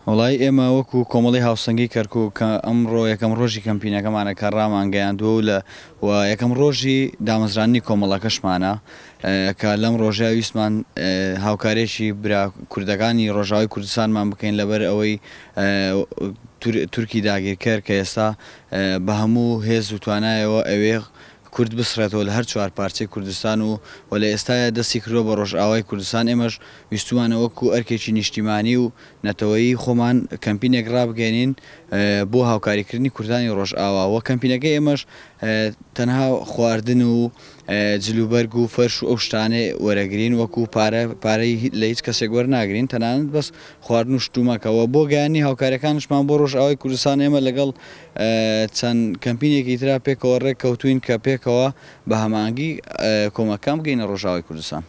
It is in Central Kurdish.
وەڵایی ئێمە وەکو کۆمەڵەی هاوسەنگی کەرکوک کە ئەمڕۆ یەکەم ڕۆژی کەمپینەکەمانە کە ڕامانگەیاندووە و لە و یەکەم ڕۆژی دامەزراندنی کۆمەڵەکەشمانە کە لەم ڕۆژە ویستمان هاوکارێکی برا کوردەکانی ڕۆژاوای کوردستانمان بکەین لەبەر ئەوەی تورکی داگیرکەر کە ئێستا بە هەموو هێز و توانایەوە ئەوێ کورد بسڕێتەوە لە هەر چوارپارچەی کوردستان و و لە ئێستایا دەستی کردوە بە ڕۆژئاوای کوردستان ئێمەش ویستومانە وەکو ئەرکێکی نیشتیمانی و نەتەوەیی خۆمان کەمپینێک ڕابگەیەنین بۆ هاوکاریکردنی کوردانی ڕۆژئاوا و کەمپینەکەی ئێمەش تەنها خواردن و جلوبەرگ و فەرش و ئەو شتانەی وەرەگرین وەکو پارە پارەی لە هیچ کەسێک وەرناگرین تەنانەت بەس خواردن و شتومەکە و بۆ گەیاندنی هاوکاریەکانشمان بۆ ڕۆژئاوای کوردستان ئێمە لەگەڵ چەند کەمپینێکی ترا پێکەوە ڕێک کەوتوین کە پێکەوە بە هەماهەنگی کۆمەککان بگەینە ڕۆژئاوای کوردستان.